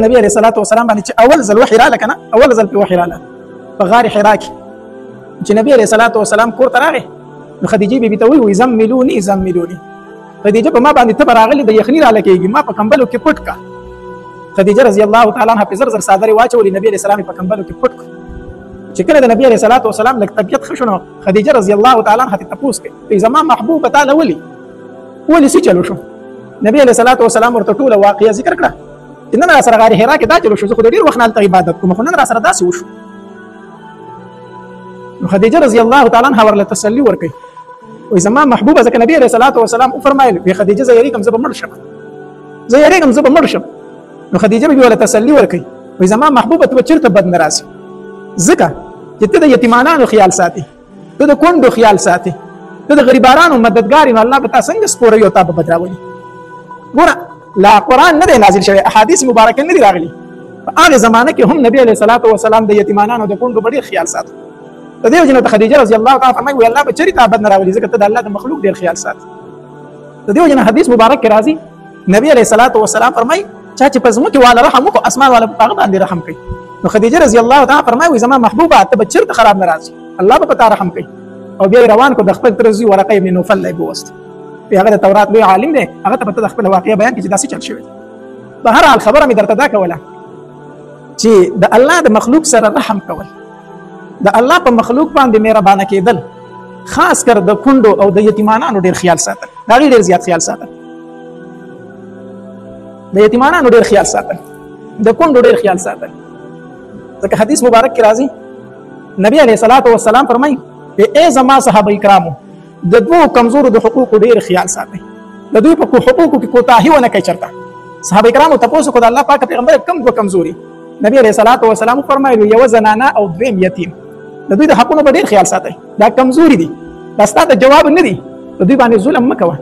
نبی علیه الصلاة والسلام باندې چې اول ځل وحی راله کنه، اول ځل په وحی راله په غار حرا کې، چې نبی علیه الصلاة والسلام کور ته راغی نو خدیجې بیبي ته وایي زملوني زملوني، خدیجه په ما باندې تبه راغلې د یخني راله کېږي، ما په کمبلو کې پټ کړه. خدیجه رضی الله تعالی عنها په زر زر څادرې واچولې، نبی علیه السلام یې په کمبلو کې پټ کړ. چې کله د نبی علیه الصلاة والسلام لږ طبیعت ښه شو نو خدیجه رضی الله تعالی عنها ته تپوس کوي، زما محبوبه تا له ولې ولې څه چلو شو؟ نبی علیه الصلاة والسلام ورته ټوله واقعه ذکر کړه چې نن را سره غار حرا کې دا چلو شو، زه خو د ډېر وخت نه هلته عبادت کوم، خو نن را سره داسې وشو. نو خدیجه رضی الله تعالی عنها ورله تسلي ورکوي، وایي زما محبوبه، ځکه نبی علیه الصلاة والسلام وفرمایل وایي خدیجه زه یریږم زه به مړ شم، زه یریږم زه به مړ شم. نو خدیجه به ورله تسلي ورکوي، وایي زما محبوبه ته به چېرته بد نه راځي، ځکه چې ته د یتیمانانو خیال ساتې، ته د کونډو خیال ساتې، ته د غریبانو مددګار یې، نو الله به تا څنګه سپوروي او تا به بد راولي. ګوره لا قرآن نه دی نازل شوی، احادیث مبارکه نه دي راغلي، په هغې زمانه کې هم نبی علیه الصلاة والسلام د یتیمانانو د کونډو به ډېر خیال ساته. د دې وجې نه خدیجه رضی الله تعالی فرمایي وایي الله به چېرې تا بد نه راولي، ځکه ته د الله د مخلوق ډېر خیال ساتې. د دې وجې نه حدیث مبارک کې راځي نبی علیه الصلاة والسلام فرمایي چا چې په ځمکې والا رحم وکړو اسمان والا په هغه باندې رحم کوي. نو خدیجه رضی الله تعالی فرمایي وایي زما محبوبه ته به چېرته خراب نه راځي، الله به په تا رحم کوي. او بیا یې روان کړو د خپل تره زوی ورقه ابن نوفل له یې بووست، هغه د تورات لوی عالم دی، هغه ته به ته د خپله واقعه بیان کړي چې داسې چل شوی دی. په هر حال خبره مې درته دا کوله چې د الله د مخلوق سره رحم کول، د الله په مخلوق باندې مهربانه کېدل، خاص کر د کونډو او د یتیمانانو ډېر خیال ساتل، د هغې ډېر زیات خیال ساتل، د یتیمانانو ډېر خیال ساتل، د کونډو ډېر خیال ساتل. ځکه حدیث مبارک کې راځي نبی علیه الصلاة والسلام فرمایي ای زما صحابه کرامو د دوو کمزورو د حقوقو ډېر خیال ساتئ، د دوی په حقوقو کې کوتاهي ونه کوئ. چېرته صحابه کرامو تپوس وکړو د الله پاک پیغمبر کوم دوه کمزوري؟ نبی علیه الصلاة والسلام فرمایل یوه زنانه او دویم یتیم، د دوی د حقونو به ډېر خیال ساتئ، دا کمزوري دي، دا ستا د جواب نه دي، د دوی باندې ظلم مه کوه،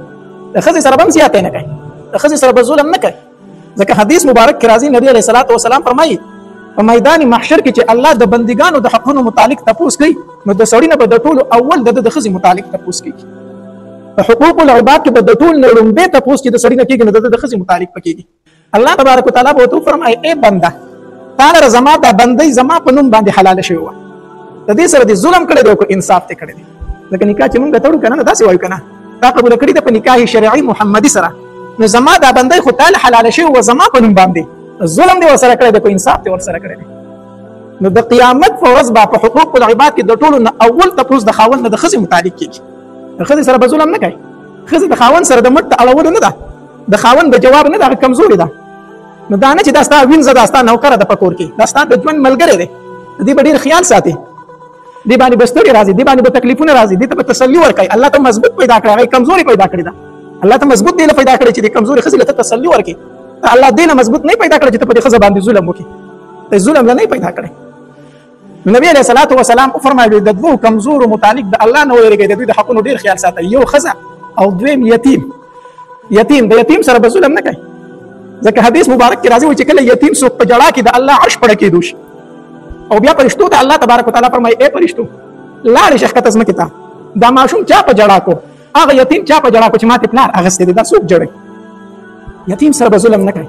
د ښځې سره به هم زیاتی نه کوئ، د ښځې سره به ظلم نه کوئ. ځکه حدیث مبارک کې راځي نبی علیه الصلاة والسلام فرمایي په میدان محشر کې چې الله د بندګانو د حقونو متعلق تپوس کوي نو د سړي نه به د ټولو اول د ده د ښځې متعلق تپوس کېږي. په حقوق العباد کې به د ټول نه ړومبی تپوس چې د سړي نه کېږي نو د ده د ښځې متعلق به کېږي. الله تبارک وتعالی به ورته وفرمایي ای بنده تا لره زما دا بندۍ زما په نوم باندې حلاله شوې وه، د دې سره دې ظلم کړی دی او که انصاف دې کړی دی؟ ځکه نکاح چې مونږ تړو که نه نو داسې وایو که نه، تا قبوله کړې ده په نکاح شرعي محمدي سره، نو زما دا بندۍ خو تا له حلاله شوې وه زما په نوم باندې، ظلم دې ورسره کړی دی که انصاف دې ورسره کړی دی؟ نو د قیامت په ورځ به په حقوق العباد کې د ټولو نه اول تپوس د خاوند نه د ښځې متعلق کېږي. د ښځې سره به ظلم نه کوي، ښځې د خاوند سره د مټ د اړولو نه ده، د خاوند د جواب نه ده، هغه کمزورې ده. نو دا نه چې دا ستا وینځه ده، ستا نوکره ده په کور کې، دا ستا د ژوند ملګری دی، د دې به ډېر خیال ساتي، دې باندې به ستړي راځي، دې باندې به تکلیفونه راځي، دې ته به تسلي ورکوي. الله ته مضبوط پیدا کړی، هغه کمزوري پیدا کړې ده، الله ته مضبوط دی له پیدا کړی چې د کمزوري ښځې له ته تسلي ورکړي. الله دې له مضبوط نه پیدا کړی چې ته په دې ښځه باندې ظلم وکړي، ته ظلم له نه پیدا کړی. نو نبی علیه الصلاة والسلام وفرمایل د دوو کمزورو متعلق د الله نه ویرېږئ، د دوی د حقونو ډېر خیال ساتئ، یو ښځه او دویم یتیم. یتیم د یتیم سره به ظلم نه کوي، ځکه حدیث مبارک کې راځي چې کله یتیم څوک په ژړا کې د الله عرش پړه کېدو شي او بیا پرشتو ته الله تبارک وتعالی فرمایي ای پرشتو لاړې شي ښکته ځمکې ته، دا ماشوم چا په ژړا کو، هغه یتیم چا په ژړا کو چې ماته پلار اخیستی دی، دا څوک ژړوي؟ یتیم سره به ظلم نه کوي،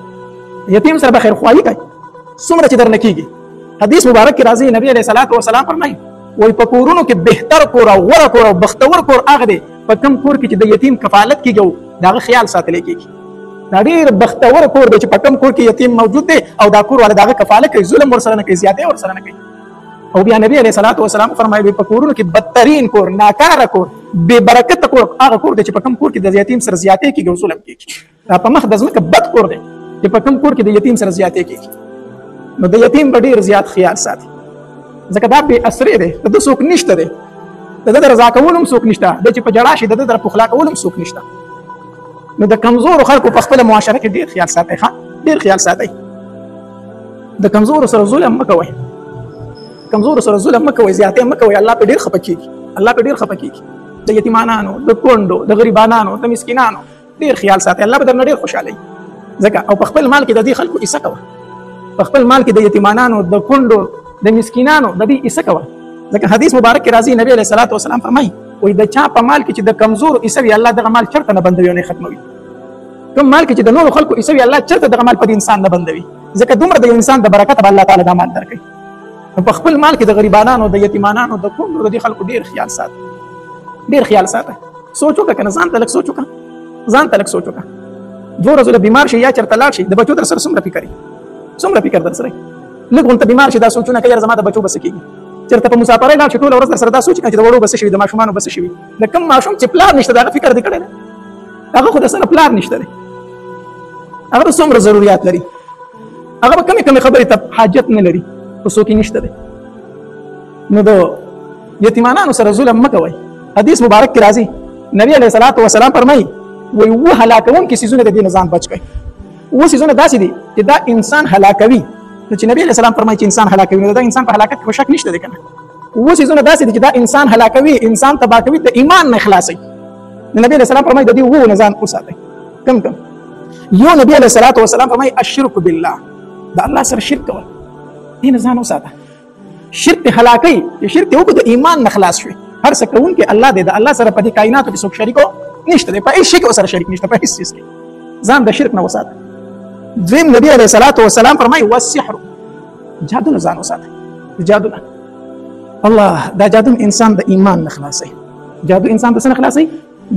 یتیم سره به خیرخواهي کوي څومره چې درنه کېږي. حدیث مبارک کې راځي نبی علیه الصلاة والسلام فرمایي وایي په کورونو کې بهتر کور او غوره کور او بختور کور هغه دی په کوم کور کې چې د یتیم کفالت کېږي او د هغه خیال ساتلی کېږي. دا ډېر بختور کور دی چې په کوم کور کې یتیم موجود دی او دا کور والا د هغه کفاله کوي، ظلم ورسره نه کوي، زیاتی ورسره نه کوي. او بیا نبی علیه الصلاة والسلام فرمایي په کورونو کې بدترین کور، ناکاره کور، بې برکته کور هغه کور دی چې په کوم کور کې د یتیم سره زیاتی کېږي او ظلم کېږي. دا په مخ د ځمکه بد کور دی چې په کوم کور کې د یتیم سره زیاتی کېږي. نو د یتیم به ډېر زیات خیال ساتي، ځکه دا بې اسرې دی، د ده څوک نشته دی، د ده د رضا کولو هم څوک نشته، دی چې په ژړا شي د ده د پخلا کولو هم څوک نشته. نو د کمزورو خلکو په خپله معاشره کې ډېر خیال ساتئ، ښه ډېر خیال ساتئ، د کمزورو سره ظلم مه کوئ، کمزورو سره ظلم مه کوئ، زیاتی مه کوئ، الله پرې ډېر خفه کېږي، الله پرې ډېر خفه کېږي. د یتیمانانو، د کونډو، د غریبانانو، د مسکینانو ډېر خیال ساتئ، الله به درنه ډېر خوشحاله وي. ځکه او په خپل مال کې د دې خلکو حصه کوه، په خپل مال کې د یتیمانانو، د کونډو، د مسکینانو د دې حصه کوه. ځکه حدیث مبارک کې راځي نبی علیه الصلاة والسلام فرمایي وایي د چا په مال کې چې د کمزورو حصه وي الله دغه مال چېرته نه بندوي او نه ختموي. کوم مال کې چې د نورو خلکو حصه وي الله چېرته دغه مال په دې انسان نه بندوي. ځکه دومره د یو انسان د برکت به الله تعالی دا مال درکوي. نو په خپل مال کې د غریبانانو، د یتیمانانو، د کونډو، د دې خلکو ډېر خیال ساته، ډېر خیال ساته. سوچ وکړه که نه، ځان ته لږ سوچ وکړه، ځان ته لږ سوچ وکړه. دوه ورځو له بیمار شي یا چېرته لاړ شي، د بچو در سره څومره فکر وي، څومره فکر در سره وي. لږ غونته بیمار شي دا سوچونه کوي، یاره زما د بچو به څه کېږي. چېرته په مسافرۍ لاړ شي ټوله ورځ در سره دا سوچ کوي چې د وړو به څه شوي، د ماشومانو به څه شوي. د کوم ماشوم چې پلار نشته د هغه فکر دې کړی دی؟ هغه خو د سره پلار نشته دی، هغه به څومره ضروریات لري، هغه به کمې کمې خبرې ته حاجت نه لري، خو څوک یې نشته دی. نو د یتیمانانو سره ظلم مه کوئ. حدیث مبارک کې راځي، نبی علیه الصلاة والسلام فرمایي وایي اووه هلاکوونکي څیزونه د دې نه ځان بچ کړئ. اووه څیزونه داسې دي چې دا انسان هلاکوي. نو چې نبی علیه السلام فرمایي چې انسان هلاکوي، نو دا انسان په هلاکت کې خو شک نشته دی که نه. اووه څیزونه داسې دي چې دا انسان هلاکوي، انسان تباه کوي، د ایمان نه خلاصوي. نو نبی علیه السلام فرمایي د دې اوو نه ځان وساتئ. کم کم یو نبی علیه الصلاة والسلام فرمایي الشرک بالله، د الله سره شرک کول، دې نه ځان وساته. شرک ته هلاکوي، چې شرک ته وکړو د ایمان نه خلاص شوې. هر څه کوونکی الله دی، د الله سره په دې کائناتو کې څوک شریکو نشته دی، په هیڅ شي کې ورسره شریک نشته، په هیڅ څیز کې. ځان د شرک نه وساته. دویم نبی علیه الصلاة والسلام فرمایي والسحر، جادو نه ځان وساته. جادو نه، الله، دا جادو انسان د ایمان نه خلاصوي. جادو انسان د څه نه خلاصوي؟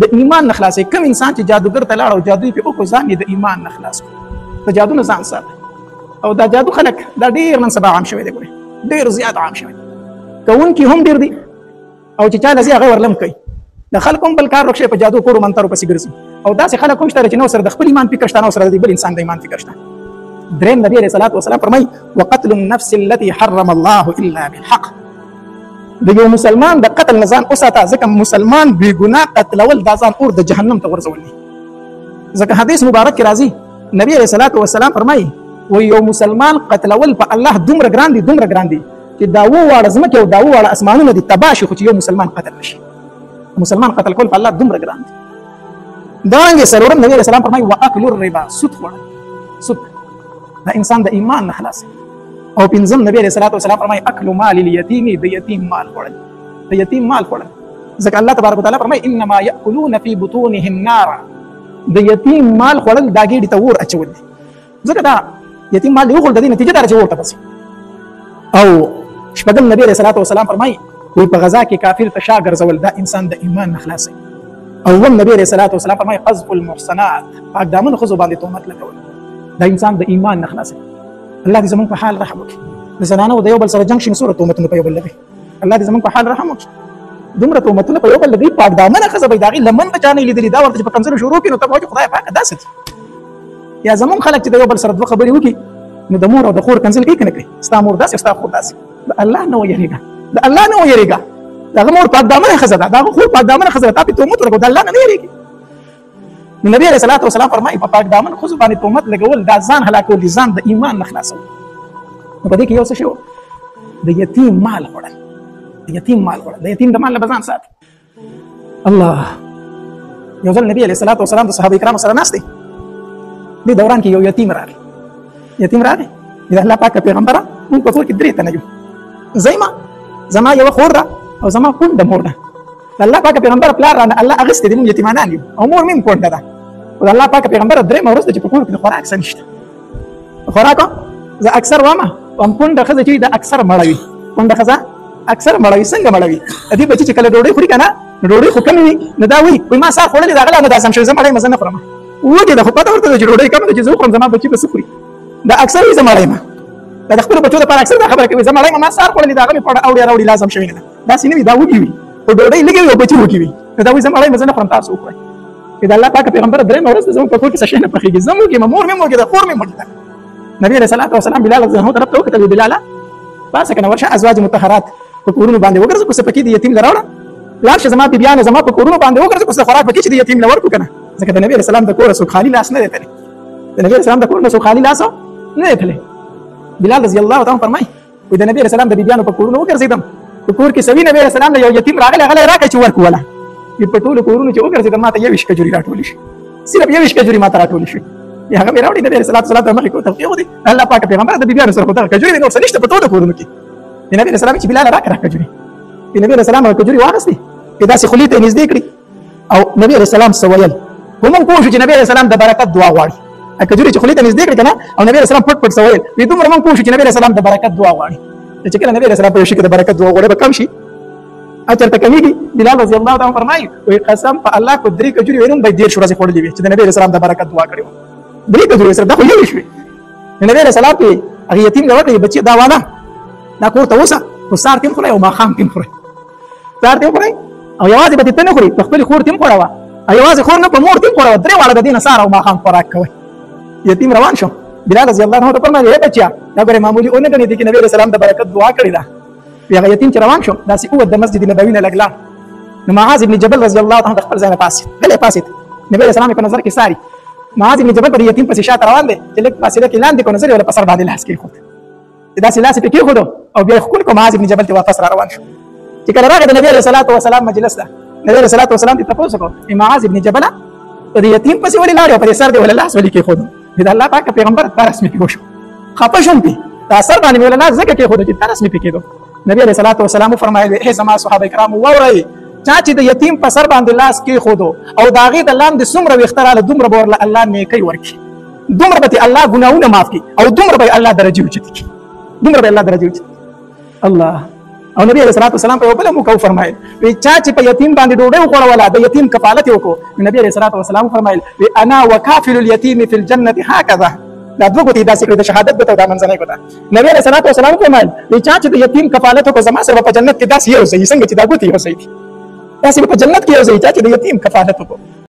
د ایمان نه خلاصوي. کوم انسان چې جادوګر ته لاړ او جادو یې پرې وکړو، ځان یې د ایمان نه خلاص کړو. د جادو نه ځان ساته. او دا جادو خلک دا ډېر نن سبا عام شوی دی، ګورې ډېر زیات عام شوی دی، کوونکي هم ډېر دي، او چې چا له ځي هغه ورلم کوي. د خلکو هم بل کار ورک شوی، په جادو کورو منترو پسې ګرځي. او داسې خلک هم شته چې نه ورسره د خپل ایمان فکر شته، نه ورسره د بل انسان د ایمان فکر شته. دریم نبی علیه الصلاة والسلام فرمایي وقتل النفس التي حرم الله الا بالحق، د یو مسلمان د قتل نه ځان وساته، ځکه مسلمان بې ګناه قتلول دا ځان اور د جهنم ته غورځول دي. ځکه حدیث مبارک کې راځي، نبی علیه الصلاة والسلام فرمایي وایي یو مسلمان قتلول په الله دومره ګران دي، دومره ګران دي چې دا اووه واړه ځمکې او دا اووه واړه اسمانونه دي تباه شي، خو چې یو مسلمان قتل نه شي. مسلمان قتل کول په الله دومره ګران دي. دارنګې څلورم نبی علیه السلام فرمایي واکل الربا، سود خوړل، سود دا انسان د ایمان نه خلاصوي. او پنځم نبی علیه الصلاة والسلام فرمایي اکل مال الیتیم، د یتیم مال خوړل، د یتیم مال خوړل. ځکه الله تبارک وتعالی فرمایي انما یاکلون فی بطونهم نارا، د یتیم مال خوړل دا ګېډې ته اور اچول دي. ځکه دا یتیم مال یې وخوړل، د دې نتیجه دا ده چې اور ته پسې. او شپږم نبی علیه الصلاة والسلام فرمایي وایي په غذا کې کافر ته شا ګرځول دا انسان د ایمان نه خلاصوي. او اووم نبی علیه الصلاة والسلام فرمایي قذف المحصنات، پاک دامن ښځو باندې تهمت لګول دا انسان د ایمان نه خلاصوي. الله دې زموږ په حال رحم وکړي. د زنانو د یو بل سره جنګ شي نو څومره تهمتونه په یو بل لګوي. الله دې زموږ په حال رحم وکړي. دومره تهمتونه په یو بل لګوي، پاک دامنه ښځه به یې د هغې لمن به چا نه لیدلي، دا ورته چې په کنځلو شروع کړي نو ته به وایې چې خدای پاکه دا څه دي. یا زموږ خلک چې د یو بل سره دوه خبرې وکړي نو د مور او د خور کنځل کوي که نه کوي؟ ستا مور داسې، ستا خور داسې. د الله نه ویرېږه، د الله نه ویرېږه. د هغه مور پاک دامنه ښځه ده، د هغه خور پاک دامنه ښځه ده، تا پرې تهمت ولګو، د الله نه نه ویرېږي. نو نبی علیه الصلاة والسلام فرمایي په پاک دامن ښځو باندې تهمت لګول دا ځان هلاکول دي، ځان د ایمان نه خلاصول. نو په دې کې یو څه شی و، د یتیم مال خوړل، د یتیم مال خوړل، د یتیم د مال نه به ځان ساتي. الله، یو ځل نبی علیه الصلاة والسلام د صحابه کرامو سره ناست دی، دې دوران کې یو یتیم راغی، یتیم راغی، د الله پاک پیغمبره موږ په کور کې درې تنه یو، زه یم، زما یوه خور ده او زما کونډه مور ده. د الله پاک پیغمبر پلار رانه الله اخیستی دی، موږ یتیمانان یو او مور مې هم کونډه ده. خو د الله پاک پیغمبر درېیمه ورځ ده چې په کور کې د خوراک څه نشته. خوراک زه اکثر وایم، وایم کونډه ښځه چې وي دا اکثر مړه وي، کونډه ښځه اکثر مړه وي. څنګه مړه وي؟ د دې بچي چې کله ډوډۍ خوري که نه، نو ډوډۍ خو کمې وي، نو دا وایي وایي ما سهار خوړلې ده، هغه لا نه ده سم شوې، زه مړه یم، زه نه خورم. وږې ده خو پته ورته ده چې ډوډۍ کمه ده، چې زه وخورم زما بچي به څه خوري. دا اکثر وي زه مړه یم، دا د خپلو بچو لپاره اکثر دا خبره کوي، زه مړه یم، ما سهار خوړلې ده، هغه مې خوړه اوړي راوړي، لا سم شوې نه ده. داسې نه وي، دا وږي وي خو ډوډۍ لږه وي او بچي وږي وي، نو دا وایي زه مړه یم، زه نه خورم، تاسو وخورئ. چې د الله پاک پیغمبر درېیمه ورځ ده زموږ په کور کې څه شی نه پخېږي، زه وږې یم، مور مې وږې ده، خور مې وږې ده. نبی علیه الصلاة والسلام بلال رضی الله عنه طرف ته وکتل، بلاله پاڅه که نه ورشه ازواج مطهرات په کورونو باندې وګرځه، کوڅه پکې د یتیم له راوړه، لاړ شه زما بیبیانو زما په کورونو باندې وګرځه، کوڅه خوراک پکې چې د یتیم له ورکړو که نه. ځکه د نبی علیه السلام د کوره څوک خالي لاس نه دی تللی، د نبی علیه السلام د کور نه څوک خالي لاس نه دی تللی. بلال رضی الله تعالی فرمایي وایي د نبی علیه السلام د بیبیانو په کورونو وګرځېدم، په کور کې سوي نبی علیه السلام له یو یتیم راغلی، غلی راکړه چې ورکوله. په ټولو کورونو چې وګرځېدم ما ته یوویشت کجوري راټولې شوې، صرف یوویشت کجوري ما ته راټولې شوې. هغه مې راوړې نبی علیه الصلاة والسلام ته مخې کړو، تلقیح ودی الله پاک پیغمبر د بیبیانو سره خو دغه کجوري نور څه نشته په ټولو کورونو کې. نبی علیه السلام چې بلال راکړه کجوري، نبی علیه السلام هغه کجوري واخیستې، داسې خولې ته یې نږدې کړې او نبی علیه السلام څه ویل، خو موږ پوه شو چې نبی علیه السلام د برکت دعا غواړي. کجوري چې خولې ته نږدې کړې که نه، او نبي علیه السلام پټ پټ څه ویل، وایي دومره موږ پوه شو چې نبي علیه السلام د برکت دعا غواړي. چې کله نبي علیه السلام په یو شي کې د برکت دعا غواړي، به کم شي چېرته کمېږي؟ بلال رضی الله تعالی فرمایي، وایي قسم په الله کو درې کجوري وینم به 30 ورځې خوړلې وي چې د نبي علیه السلام د برکت دعا کړې وه. درې کجوري سره دا خو یوې شوې. نبي علیه السلام پې هغه یتیم له ورکړې، بچي دا والا دا کور ته وسه، خو سهار تیم خورئ او ماښام تیم خورئ، سهار تیم خورئ او یوازې به دې ته نه خوري، په خپلې خور تیم خوړوه، او یوازې خور نه، په مور تیم خوړوه، درې واړه د دې نه سهار او ماښام خوراک کوئ. یتیم روان شو. بلال رضی الله عنه ته فرمایل، ای بچیا دا ګورې معمولي ونه ګڼې، دې کې نبي علیه السلام د برکت دعا کړې ده. هغه یتیم چې روان شو، داسې ووت د مسجد نبوي نه لږ لاړ، نو معاذ بن جبل رضی الله عنه د خپل ځای نه پاڅېد، غلی پاڅېد. نبي علیه السلام یې په نظر کې څاري. معاذ بن جبل پر یتیم پسې شاته روان دی، چې لږ فاصله کې لاندې کو، نظر یې ورله په سر باندې لاس کېښود، چې داسې لاس یې پرې کېښودو او بیا یې ښکل کړو. معاذ بن جبل ته واپس را روان شو. چې کله راغی د نبي علیه الصلاة والسلام مجلس ته، نبي علیه الصلاة والسلام ترې تپوس وکړو، معاذ بن جبل په دې یتیم پسې ولې لاړې او په دې سر دې ولې لاس ولې کېښودو؟ د الله پاک پیغمبر ترس مې پې وشو، خفه شوم پې، دا سر باندې مې ولې لاس ځکه کېښودو چې ترس مې پې کېدو. نبی علیه الصلاة والسلام وفرمایل، ای زما صحابه کرامو واورئ، چا چې د یتیم په سر باندې لاس کېښودو او د هغې د لاندې څومره ویښته راله، دومره به ورله الله نیکۍ ورکړي، دومره به ترې الله ګناهونه معاف کړي، او دومره به یې الله درجې اوچتې کړي، دومره به یې الله درجې اوچتې کړي. الله. او نبی علیه الصلاة والسلام په یوه بله موقع وفرمایل، وایي چا چې په یتیم باندې ډوډۍ وخوړوله، د یتیم کفالت یې وکړو، نو نبی علیه الصلاة والسلام وفرمایل، وایي انا وکافل الیتیم فی الجنة هکذا. دا دوه ګوتې داسې کړې، د شهادت ګوته او دا منځنۍ ګوته. نبی علیه الصلاة والسلام وفرمایل، وایي چا چې د یتیم کفالت وکړو، زما سره به په جنت کې داسې یو ځای، څنګه چې دا ګوتې یو ځای دي، داسې به په جنت کې یو ځای، چا چې د یتیم کفالت وکړو.